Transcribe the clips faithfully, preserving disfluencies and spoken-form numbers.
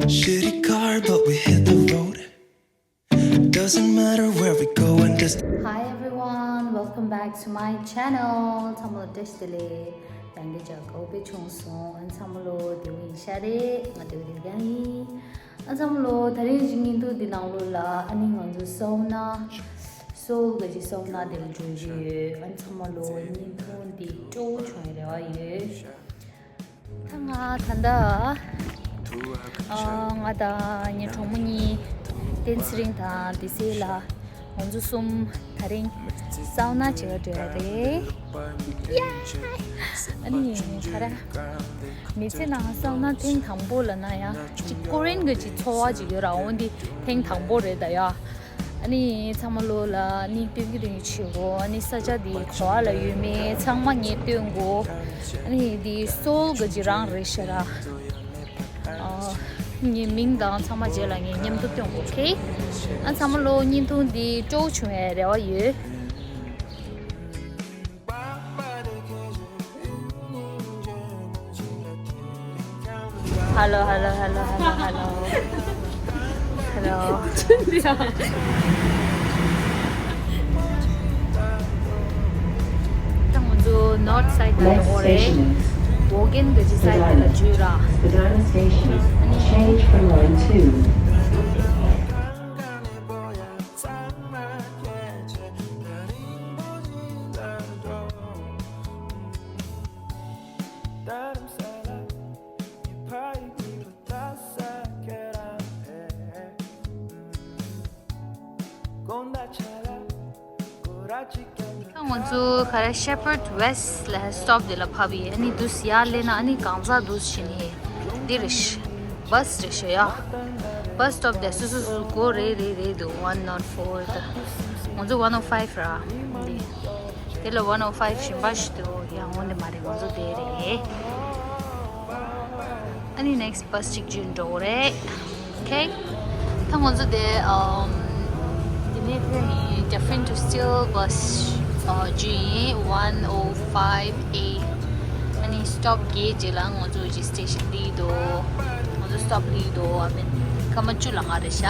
Shitty car, but we hit the road. Doesn't matter where we go and just Hi everyone, welcome back to my channel. ཚང་མ་ལ་བཀྲ་ཤིས་བདེ་ལེགས། ཡང་བསྐྱར་མཇལ་དགའ་པོ་བྱུང་སོང་། ཨ་ཚང་མ་ལོ་བདེ་པོ་ཡིན་ཤག་རེད། ང་བདེ་པོ་བདེ་པོ་ཡིན། ཨ་ཚང་མ་ལོ་དེ་རིང་གི་བརྙན་ཐུང་འདི་ནང་ལོགས་ལ་ཨ་ནི་ང་ཚོ་སའུ་ན་སོལ་གྱི་སའུ་ན་དེར་འགྲོ་གི་ཡོད། ཨ་ཚང་མ་ལོ་བརྙན་ཐུང་འདི་སྤྲོ་པོ་བྱུང་བའི་རེ་བ་ཡོད། ད་ང་ད་ལྟ་ཨ་ང་དང་ངའི་གྲོགས་མོ་གཉིས་བསྟན་ཚེ་རིང་དང་བདེ་སྲས་ལགས། ང་ཚོ་གསུམ་ད་རིང་སའུ་ན་བྱེད་ག་འགྲོ་ཡ་རེད། ཡ། ཨ་ནི་ག་རེ། མི་ཚེ་ནང་སའུ་ན་ཐེངས་དང་པོ་ལབ་ན་ཡང་ཅིག་ཀོ་རི་ཡན་གྱི་ཅིག་ཚོར་བ་ཅིག་ཡོད་ར། འོན་ཏེ་ཐེངས་དང་པོ་རེད་ད་ཡ། ཨ་ནི་ཚང་མ་ལོ་ལ་ཨ་ནི་སྟོན་གྱི་སྟོན་གྱི་བྱེད་དགོས། ཨ་ནི་ས་ཆ་འདི་ག་པ་ལ་ཡོད་མེད་ཚང་མ་ངས་སྟོན་དགོས། ཨ་ནི་འདི་སོལ་གྱི་རང་རེད་ཤག་ར། ཨ་ངའི་མིང་དང་ཚང་མ་རྗེས་ལ་ངས་མཉམ་དུ་སྟོན་དགོས། ཨོ་ཁེ། ཨ་ཚང་མ་ལོ་བརྙན་ཐུང་འདི་སྤྲོ་པོ་བྱུང་བའི་རེ་བ་ཡོད། Hello, hello, hello, hello, hello. Hello. ད་ང་ཚོ་North Side ལ་འགྲོ་གི་རེད། Walk in གི་side ལ་འཇུས་ར། Spadina Station. Change for Line two. ད་ང་ཚོ་ག་རེ་Sheppard West ལ་stop དེ་ལ་བབས་ཡིན། ཨ་ནི་དུས་ཡར་སླེབས་ན་ཨ་ནི་གང་ཟག་དུས་ཕྱིན་ཡིན། འདི་རེད་ཤག bus རེད་ཤག་ཡ། Bus stop དེ་སོ་སོ་སོ་སྒོ་རེ་རེ་རེ་འདུག one not four དང་། ང་ཚོ་one oh five ར། འདི། དེ་ལ་one oh five གཞན་པ་ཞིག་འདུག་ཡང་འོ་འདི་མ་རེད། ང་ཚོ་དེ་རེད། ཨ་ནི་next bus གཅིག་འཇུས་འགྲོ་གི་རེད། Okay. ད་ང་ཚོ་དེ་ཨམ། དེ་ནས་ཕེབས་ཡིན། Dufferin to Steele bus ཨ་འཇུས་ཡིན། one oh five A. ཨ་ནི་stop བརྒྱད་རྗེས་ལ་ང་ཚོ་གི་station སླེབས་འདུག་ང་ཚོ་stop སླེབས་འདུག I mean སྐར་མ་བཅུ་ལ་ང་རེད་ཤག་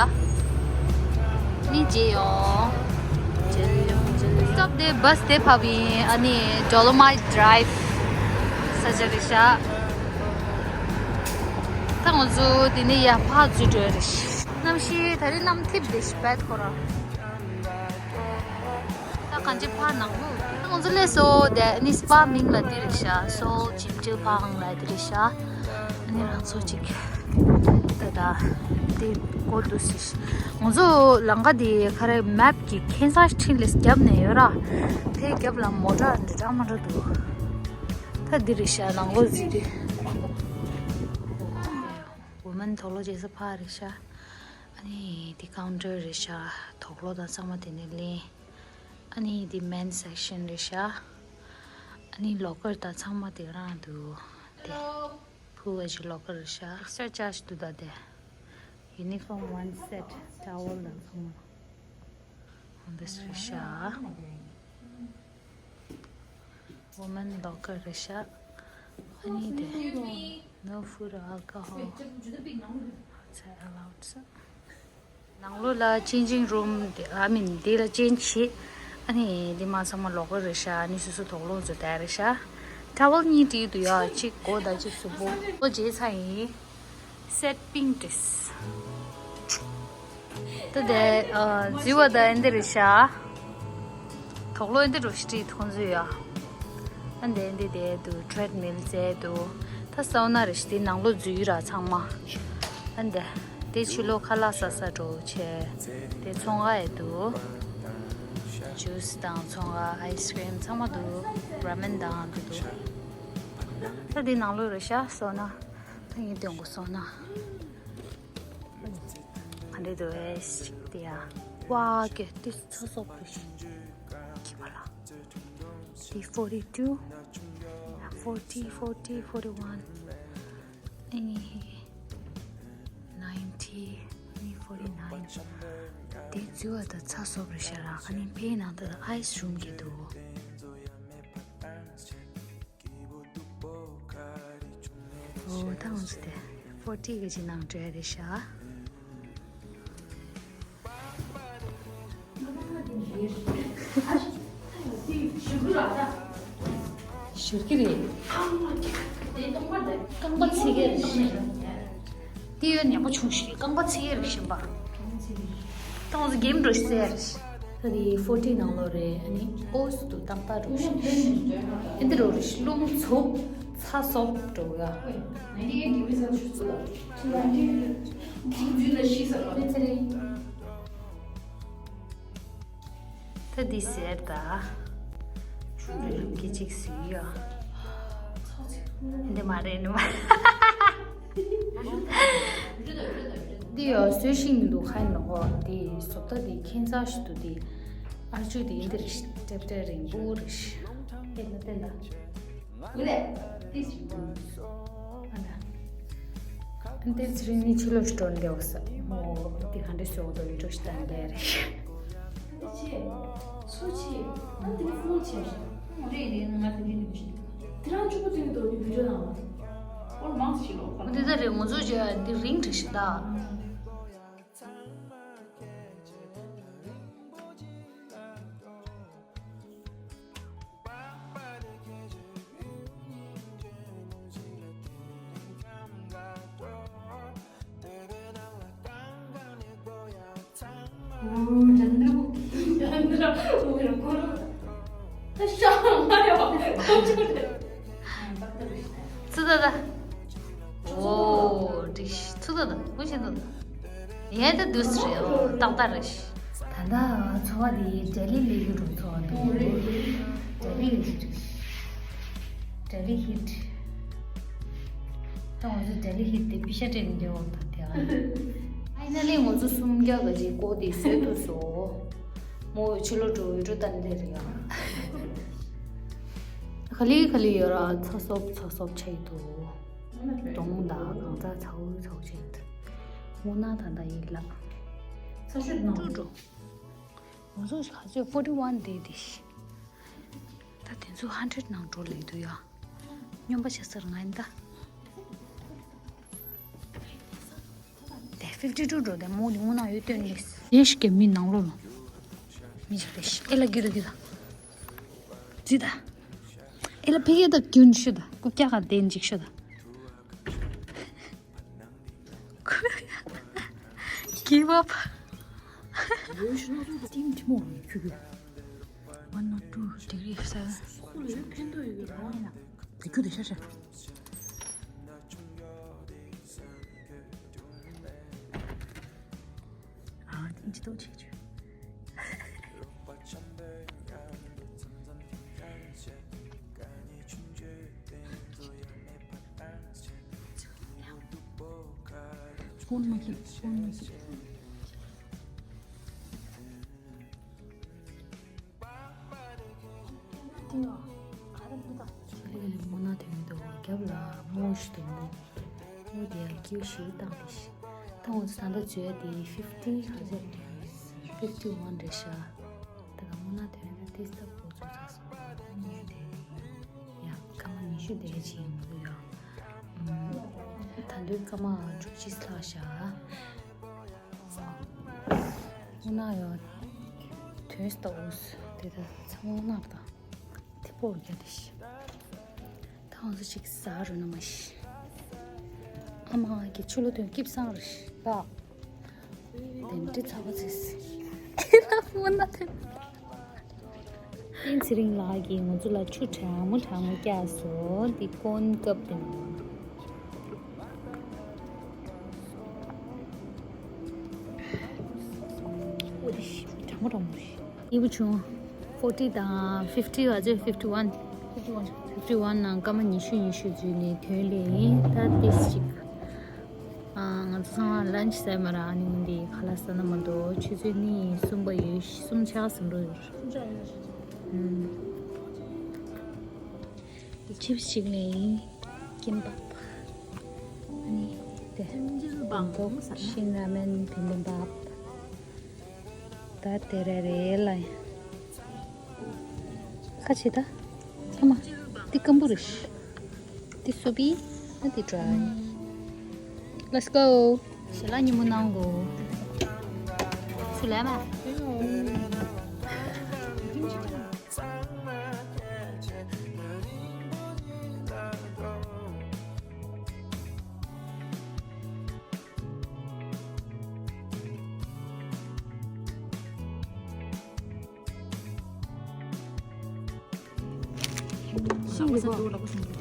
ནི་མཇལ་ཡོང་། མཇལ་ཡོང་མཇལ་ཡོང་། Stop དེ་bus དེ་བབས་ཡིན། ཨ་ནི་Dolomite Drive ས་ཆ་རེད་ཤག་ད་ང་ཚོ་དེ་ནས་ཡར་ཕར་འཛུལ་འགྲོ་ཡ་རེད་ཤག་གནམ་གཤིས་ད་རེས་གནམ་འཐིབས་བསྡད་ཤག bad ཁོ་རང་། ད་གང་ཅི་ཕར་ནང་ལོགས། ད་ང་ཚོ་སླེབས་སོང་། དེ་ནི་spa མིང་ལ་འདི་རེད་ཤག Seoul Jeongjil Pang ལ་འདི་རེད་ཤག་ཨ་ནི་རང་ཚོ་གཅིག་ད་ད་དེ་སྐོར་དུ་སྲིད། ང་ཚོ་ལམ་ཁ་དེ་ག་རེ་map གི་ཁྱད་མཚར་འཕྲིན་ལས་རྒྱབ་ནས་ཡོད་ར། དེ་རྒྱབ་ལ་མོ་ཊ་འདྲ་འདྲ་མ་འདྲ་འདུག་ད་འདི་རེད་ཤག་ནང་ལོགས་འཛུལ་དུས། Woman དུག་ལོག་བྱེད་ས་ཕར་རེད་ཤག་ཨ་ནི་འདི་counter རེད་ཤག་དུག་ལོག་དང་ཚང་མ་དེ་ནས་ལེན། ཨ་ནི་འདི་men's section རེད་ཤག་ཨ་ནི་locker དང་ཚང་མ་དེ་རང་འདུག་དེ་ཕུ་བ་ཅིག་locker རེད་ཤག extra charge འདུག་ད་དེ། Uniform one set towel དང་ཚང་མ། འདི་རེད་ཤག Woman locker རེད་ཤག་ཨ་ནི་དེ། No food or alcohol outside allowed ཟེར། ནང་ལོགས་ལ་changing room དེ་I mean དེ་ལ་change བྱེད། ཨ་ནི་འདི་མ་ཚང་མ་locker རེད་ཤག་ཨ་ནི་སོ་སོ་དུག་ལོག་ཚོ་དེ་རེད་ཤག towel གཉིས་སྤྲད་འདུག་ཡ། གཅིག་སྒོ་དང་གཅིག་གཟུགས་པོ། ལོ་རྗེས་ཚ་ཡིན། Set pink dress ད་དེ་ཨ་འཛུལ་བ་ད་ཨེ་འདི་རེད་ཤག་དུག་ལོག་ཨེ་འདི་འགྲོ་ཤི་ཁོང་ཚོས་ཡ། ཨ་འདི་ཨེ་འདི་དེ་འདུག treadmill རྩེ་འདུག་ད་སའུ་ན་རེད་ཤག་དེ་ནང་ལོགས་འཛུལ་ར་ཚང་མ། ཨ་འདི་དེ་ཕྱི་ལོགས་ཁ་ལག་ཟ་ས་འགྲོ་བྱས། དེ་ཚོང་ཁང་ཨེ་འདུག juice དང་ཚོང་ཁང་ice cream ཚང་མ་འདུག ramen དང་འདི་འདུག་ད་དེ་ནང་ལོགས་རེད་ཤག་སའུ་ན། ད་ངས་སྟོན་དགོས་སོང་ན། ག་འདྲ་འདུག་ཨེ་ཅིག་དེ་ཡ། ཝ་གེ་དེ་ཚ་སོབ་རེད་ཤག་ཁྱི་པ་ལ། དེ་forty two forty forty forty one ཨ་ནི་ninety ཨ་ནི་forty nine དེ་འཛུལ་བ་ད་ཚ་སོབ་རེད་ཤག་ར། ཨ་ནི་ཕའི་ནང་ད་ice room གི་འདུག་ཨོ་ད་ང་ཚོ་དེ་ ཕོར་ཊི་གི་ཅིག་ནང་འགྲོ་ཡ་རེད་ཤག་ཞོར་གི་རེད། རྐང་པ་ཚིག་གི་རེད་ཤག་དེ་ཡོད་ཉག་པོ་ཆུང་ཞིག་རྐང་པ་ཚིག་གི་རེད་ཤག་པ། ཏོང་ཙི་གེམ་འགྲོ་ཤི་ཟེར། ད་དེ་ཕོར་ཊི་ནང་ལོགས་རེད། ཨ་ནི་ཨོ་སི་དུ་ཏག་ཏག་འགྲོ་ཤི། ཨེ་འདི་རོ་རེད་ཤི་རླུང་འཚུབ་ཚ་སོབ་འགྲོ་ཡ། ད་འདི་ཟེར་ད། འདི་མ་རེད་ནི་མ། འདི་ཡོ་བཟོས་ཤིང་མི་འདུག་ཁ་ཡིན་ནོ། འདི་བཟོ་ལྟ་འདི་ཁྱད་མཚར་ཞིག་འདུག་འདི་ཨར་ཅུ་འདི་འདི་རེད་ཤི། ཏྲེབ་ཏྲེ་རིང་པོ་རེད་ཤི། བལྟས་ན་བལྟས་ན། འོ་ལེ། ཏིས་ཞིག་འདུག་ཨ་ན། འདི་ཚེ་རིང་ནི་ཕྱི་ལོགས་སུ་འགྲོ་འདེ་བ་ས་མོ། འདི་ག་འདྲ་བཟོ་འདུག་ཡུ་ཊུབ་ཞིག་བལྟས་འདི་རེད་ཤི། འདི་ཆེ། སུ་ཆེ། ཨ་འདི་ཕོན་ཆེ་ཤི། རེད་རེད། ང་ང་དེ་འདྲའི་ནི་མི་ཤེས། དེ་རང་གཅིག་པུ་དེ་འདུག་ནི་བི་ཌིའོ་ནང་ལ། འོ་མང་ཆེ་ལོ། འདི་ད་རེད། ང་ཚོ་ཇ་འདི་རིང་རེད་ཤི་ད། ཚུ་ད་ད། ཨོ། འགྲིག་ཤི། ཚུ་ད་ད། ཀུན་ཤི་ད་ད། ཡས་ད་དུས་རེད། ཨོ། ཏག་ཏག་རེད་ཤི། ད་ལྟ་འཚོ་བ་འདི་ལྡི་ལི་ལས་རྒྱུ་འགྲོ་འཚོ་བ་འདུག་ལྡི་ལི་ལས་རྒྱུ་རེད། ལྡི་ལི་ཧི་ཊི། ད་ང་ཚོ་ལྡི་ལི་ཧི་ཊི་དེ་པི་ཤ་སྤྲད་ནས་འདེ་འོང་ད་དེ་ཨ། ཨ་ཡིན་ན་ལས་ང་ཚོ་སུམ་བརྒྱ་ག་ཅིག་ཀོ་དེ་བཟོས་འདུག་སོ། མོ་ཕྱི་ལོགས་འགྲོ་ཡུ་ཊུབ་བལྟས་ནས་རེད་ཡ། ག་ལེ་ག་ལེ་ཡོད་ར། ཚ་སོབ་ཚ་སོབ་ཆགས་ཡི་འདུག་གདོང་དང་གང་ཚ་ཚ་འུ་ཚ་འུ་ཆགས་ཡི་འདུག་སྔོ་ནག་ད་ད་ཡིན་ལ། ཚ་ཤོད་ནང་འགྲོ་འགྲོ། ང་ཚོ་ག་ཚོད་ཕོར་ཊི་ཝན་རེད་དེ། ད་དེ་ཚོ་ཧན་ཌེ་རེ་ཌི་ནང་འགྲོ་ལེགས་འདུག་ཡ། སྨྱོན་པ་བྱ་སར་ང་ཡིན་ད། དེ་ཕིབ་ཊི་ཊུ་འགྲོ་དེ་མོ་ནི་དངོས་གནས་ཡོད་སྟོན་ལེས། ཡེ་ཤི་ཀེ་མི་ནང་ལོགས་ལ། མི་ཞིག་དེ་ཤི་ཨེ་ལ་གི་ར་གི་ར། ཙི་ད། ཨེ་ལ་ཕི་གེ་ད་གྱོན་ཤི་ད། ཀུ་ཀྱ་ག་དེ་འཇིག་ཤི་ད། Give up. Steam ཐིམ་མོ་ཁྱུ་ཁྱུ། One not two degree seven. དེ་ཁྱུ་དེ་ཤ་ཤ། ཨ་ཏིང་ཅི་ཏོ་ཆེ་ཆུ། ཧོན་མ་ཁྱེར། ཧོན་མ་ཁྱེར། ལི་ལི་མོ་ན་དེ་མི་འདུག་རྒྱབ་ལ་མོ་ཞིག་འདུག་མོ་དེ་ཡ་སྐྱིད་ཞིག་བཏང་དེ་ཤི། ད་འོ་ད་ལྟ་བརྗོད་དེ་ཕིབ་ཊི་ཧ་ཟེར། ཕིབ་ཊི་ཝན་རེད་ཤག་ད་ག་མོ་ན་དེ་ཡ་ན་ཏིས་ད་ཕོ་ཚོ་ཚ་སོང་། ཡ་སྐར་མ་ཉི་ཤུ་དེ་ཅིག་ཡིན་མི་འདུག་ཡ། ད་དུང་སྐར་མ་དྲུག་ཅུ་ལྷག་ཤག་ཨ་ན་ཡོད། དོན་ལྟ་འུ་དེ་ད་ཚང་མ་ནག་དང་དེ་པོ་རྒྱ་དེ་ཤི། ད་འུ་ཅིག་ཟ་རུ་ན་མ་ཤི། ཨ་མ་གི་ཆུ་ལོ་དོན་སྐྱིབས་སང་རུ་ཤི་ལ། དེ་འདྲི་ཚ་བ་ཚེ་སི། ཨེ་ན་ཧུ་ན་དེ། བསྟན་ཚེ་རིང་ལགས་ཀྱིས་ང་ཚོ་ལ་ཆུ་གྲང་མོ་གྲང་མོ་བཀྱགས་སོང་། འདི་སྐོན་སྐབས་དེ་ནང་། འོ་དེ་ཤི་གྲང་མོ་གྲང་མོ་རེད། སྐྱིད་པོ་བྱུང་། ཕོར་ཊི་དང་ཕིབ་ཊི་བ་ཚོས་ཕིབ་ཊི་ཝན། ཕིབ་ཊི་ཝན། ཕིབ་ཊི་ཝན་ནང་སྐར་མ་ཉི་ཤུ་ཉི་ཤུ་འཛུལ་ནས་དོན་ལས་ཡིན། ད་ཏིས་ཅིག་ང་ཚོ་ཚང་མ་ལན་ཆི་ཟ་མ་ར། ཨ་ནི་འདི་ཁ་ལག་ཟ་ན་མ་འདུག་ཆུ་ཚོད་གཉིས་གསུམ་པ་ཡོད། གསུམ་ཆ་ཟིན་འགྲོ་ཡོད། ཆིབ་ཞིག་ལས་ཀིམ་པབ། ཨ་ནི་དེ་བང་ཀོག་ཤིང་ར་མེན་བིམ་བིམ་པབ། ད་དེ་རེ་རེ་ལ་ཡིན། ཁ་ཆེ་ད། ཨ་མ། འདི་སྐམ་པོ་རེད། འདི་སོ་པི། ཨ་འདི་ཌྲའི། Let's go. ཞལ་ལག་མཉེས་པོ་གནང་གོ། ཚུར་ལེན་མ།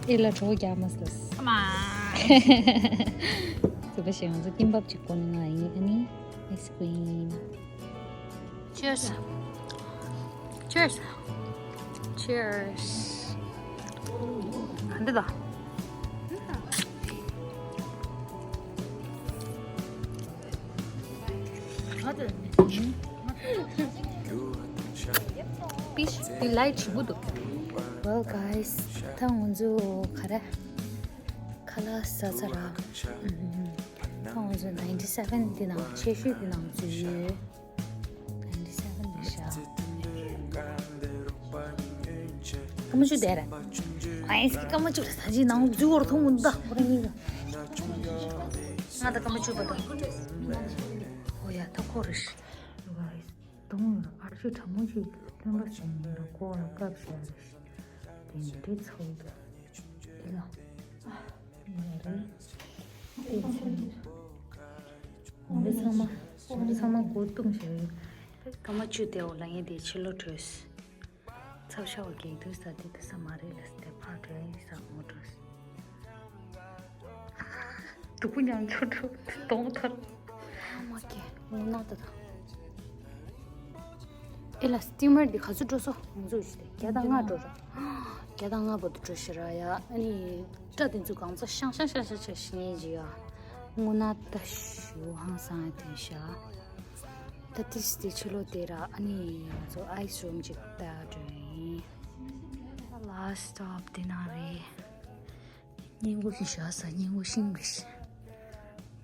ཨེ་ལ་གྲོགས་རྒྱག་མ་སོང་། ཙི་པ་ཞེ་ང་ཚོ་ཀིམ་པབ་ཅིག་གོན་ང་ཡིན། ཨ་ནི་ཨའི་སི་ཀྲིམ། Cheers. Cheers. Cheers. ཨ་འདི་ད། པིཤ་དེ་ལའི་ཆི་བུ་འདུག Well, guys, ད་ང་ཚོ་ག་རེ་ཁ་ལག་ཟ་ཚར་ར། ད་ང་ཚོ་ninety seven དེ་ནང་ཆེ་ཤོས་དེ་ནང་འཛུལ་ཡོད། ninety seven དེ་ཤ། ཀ་མ་ཆུ་དེ་རེད། ཨ་ཡིན་སི་ཀ་མ་ཆུ་རེད། ས་ཅི་ནང་འཛུལ་བར་མཐོང་མི་འདུག་ཁོ་རང་གཉིས་ཀ་ང་ད་ཀ་མ་ཆུ་བ་དང་། ཨོ་ཡ་ད་ཁོ་རེད། དུང་ཨར་ཤུ་གྲང་མོ་ཞིག་སྟོན་པ་སོང་ནས་ཁོ་ལ་སྐབས་ཤར་རེད། དེ་འདྲའི་ཚོགས་འདུ་དེ་ལ་ཡ་རེད། དེ་ཚོ་ང་ཚོ་ཚང་མ་ང་ཚོ་ཚང་མ་མགོ་བཏུམ་བྱས་ཡོད། ཀ་མ་ཆུ་དེ་འོ་ལ་ངས་དེ་ཕྱི་ལོགས་བྲོས། ཚབ་ཤ་བ་གེགས་དུས་ས་དེ་དུ་ས་མ་རེད་ལ་སྟེ་ཕར་བྲོས་ཡིན་ས་ངོ་བྲོས། སྡུག་པོ་མྱངས་ཆོག་འགྲོ་གདོང་ཐར། ཨ་མ་ཀེ་ངུ་ནག་ད་ད། ཨེ་ལ་སི་ཊི་མར་འདི་ག་ཚོད་འགྲོ་སོང་། ང་ཚོ་ཞིག་བརྒྱ་དང་ལྔ་འགྲོ་ར། བརྒྱ་དང་ལྔ་བར་དུ་འགྲོ་ཤི་ར་ཡ། ཨ་ནི་སྐྲ་དེ་ཚོ་གང་ཚ་ཤང་ཤང་ཤང་ཤང་བྱས་ཤི་ཉེན་ཅི་ཡ། ངུ་ནག་ད་ཞུ་ཧང་སང་ཡ་དེ་ཤ། ད་ཏིས་དེ་ཕྱི་ལོགས་དེ་ར། ཨ་ནི་ང་ཚོ་ཨའི་སི་རུམ་ཅིག་ལྟ་འགྲོ་ཡིན། ལཱསི་སི་ཊོབ་དེ་ན་རེད། སྙིང་པོ་ཞིག་བཞག་ས་སྙིང་པོ་ཤིང་རེད།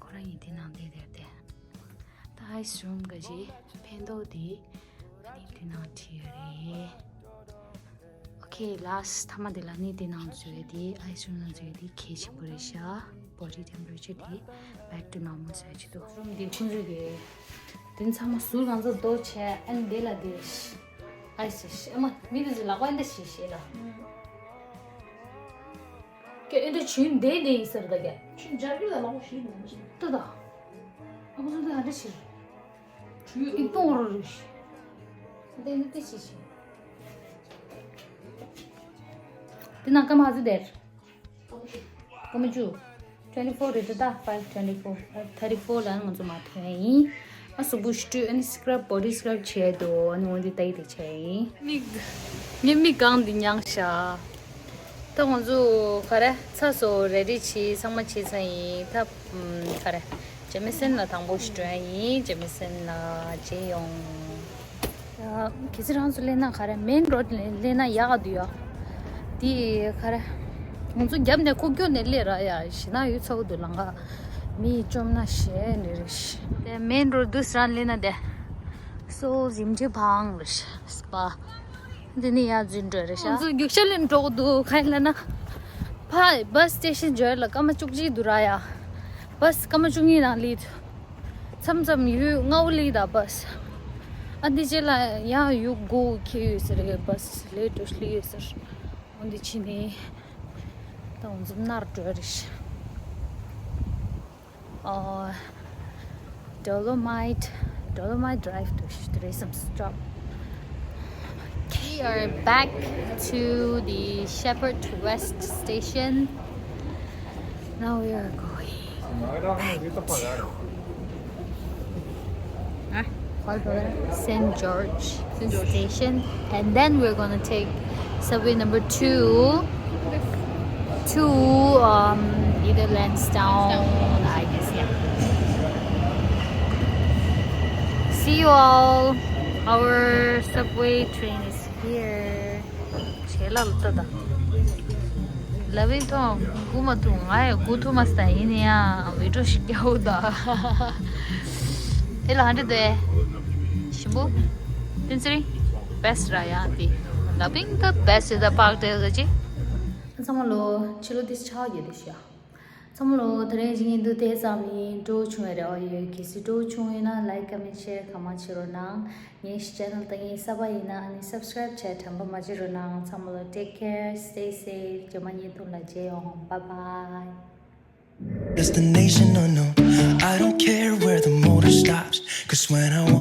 ཁོ་རང་ཡིན་དེ་ནང་བསྡད་བསྡད་དེ། ད་ཨའི་སི་རུམ་ག་ཅི་ཕན་ཐོགས་དེ་ཨ་ནི་དེ་ནང་བྲིས་ཡོད་རེད། ཨོ་ཁེ་ལཱསི་མཐའ་མ་དེ་ལ་ནི་དེ་ནང་འཛུལ་ཡོད་དེ། ཨའི་སི་རུམ་ནང་འཛུལ་ཡོད་དེ་གལ་ཆེན་པོ་རེད་ཤག Body temperature དེ་back to normal ཟེར་གྱི་འདུག་རུམ་དེ་ཁོང་ཚོས་དེ་དེ་ཚང་མ་ཟུར་གང་ཚ་རྡོ་བྱས། ཨ་ནི་དེ་ལ་དེ་ཨའི་སི་ཨ་མ་མི་དེ་ཚོ་ལག་པ་འདི་ཞིག་ཞེས་ལ། ཀྱེ་ཨེ་འདྲ་ཆུན་འདེ་འདེ་ཡིན་ཟེར་ད་ཀྱེ། ཆུན་སྦྱར་རྒྱུ་ལ་མང་པོ་ཞིག་མང་ཞིག་ལྟོས་དང་། ཨ་ཁུ་ཚོ་འདི་ཨ་འདྲ་ཞིག་ཆུ་ཡོད་ཨི་པོང་རོ་རུ་ཞིག་འདེ་འདེ་ཏེ་ཞིག་ཞིག་འདི་ནང་སྐར་མ་ཚོ་དེར། སྐར་མ་བཅུ། twenty four རེད་ད། five twenty four thirty four ལ་ང་ཚོ་མ་ཐོན་ཡིན། ཨ་སུ་བུ་ཤི་ཏུ་ཨ་ནི་སི་ཀྲབ་བོ་ཌི་སི་ཀྲབ་བྱས་འདུག་ཨ་ནི་འོན་ཏེ་ཏའི་ཏེ་བྱས་ཡིན། མིག་ངའི་མིག་གང་འདི་མྱངས་ཤག་ད་ང་ཚོ་ག་རེ་ཚ་སོ་རེ་ཌི་བྱས་ཚང་མ་བྱས་ཚར་ཡིན། ད་ག་རེ་ཇེ་མི་སན་ལ་དང་པོ་ཞིག་འགྲོ་ཡ་ཡིན། ཇེ་མི་སན་ལ་རྗེས་ཡོང་། ཡ། གལ་སྲིད་རང་ཚོ་སླེབས་ན་ག་རེ་མེན་རོ་ཌི་ནས་སླེབས་ན་ཡག་ག་འདུག་ཡ། དེ་ག་རེ། ང་ཚོ་རྒྱབ་ནས་ཁུག་ཀྱོག་ནས་སླེབས་ར་ཡ། ཞེད་སྣང་ཡོད་ཚ་པོ་འདུག་ལམ་ཁ་མི་བཅོམ་ན་ཞེད་ནི་རེད། དེ་མེན་རོ་ཌི་འདུག་སེ་རང་སླེབས་ན་དེ། སོ་ཟིམ་ཅི་བང་རེད། སྤ། འདི་ནི་ཡ་འཛིན་འགྲོ་རེད་ཤག་ང་ཚོ་རྒྱུག་ཤར་ལེན་འགྲོ་གི་འདུག་ག་ཡིན་ལབ་ན། ཕ་བྷ་སི་སི་ཊེ་ཤན་འབྱོར་ལ་སྐར་མ་བཅུ་གཅིག་འདུག་ར་ཡ། བྷ་སི་སྐར་མ་བཅུ་གཉིས་ནང་སླེབས། མཚམས་མཚམས་ཡུན་ལྔ་པོ་སླེབས་ད་བྷ་སི། ཨ་འདི་རྗེས་ལ་ཡང་ཡུན་དགུ་འཁྱེར་ཡོད་ཟེར་གི་བྷ་སི་ལེ་ཊི་སླེབས་ཡོད་ཟེར། འོ་འདི་ཕྱིན་ནས་ད་འོ་འཛུམ་ནར་འགྲོ་རེད། Uh, Dolomite, Dolomite Drive to Tourism Stop. We are back to the Sheppard West Station. Now we are going back to Saint George Station, and then we're gonna take subway number two to, um, either Lansdowne, I guess, yeah. See you all. Our subway train is here. ཞལ་ལག་ལ་ལྟ་དང་། ལབ་ཡིན་ཐོང་སྒུག་མ་ཐུབ། ང་ཡང་སྒུག་ཐུབ་མ་སོང་། ཡིན་ན་ཡང་བི་ཌི་ཡོ་ཞིག་རྒྱག་དགོས་ད། ཨེ་ལ་ཧ་འདྲ་དེ། ཞིམ་པོ། བསྟན་ཚེ་རིང་། བྷེ་སི་ཊི་ར་ཡ་དེ། ལབ་ཡིན་ད་བྷེ་སི་ཊི་ད་པག་ཏེ་ཟ་ཅི། ཚང་མ་ལོ་ཕྱི་ལོ་དེ་ཆགས་ཡོད་དེ་ཤ། ཚང་མ་ལོ། དེ་རིང་གི་བརྙན་ཐུང་དེ་ཙམ་ཡིན། སྤྲོ་བོ་བྱུང་བའི་རེ་བ་ཡོད། གལ་སྲིད་སྤྲོ་བོ་བྱུང་ཡོད་ན་like, comment, share གང་མང་བྱེད་རོགས་གནང་། ངའི་channel་ལ་ཡིན་གསར་པ་ཡིན་ན་ཨ་ནི་subscribe་བྱས་དྲན་པ་མ་བརྗེད་རོགས་གནང་། ཚང་མ་ལོ། Take care, stay safe. རྗེས་མ་བརྙན་ཐུང་ལ་མཇལ་ཡོང་། Bye bye. Destination unknown. I don't care where the motor stops. Cause when I want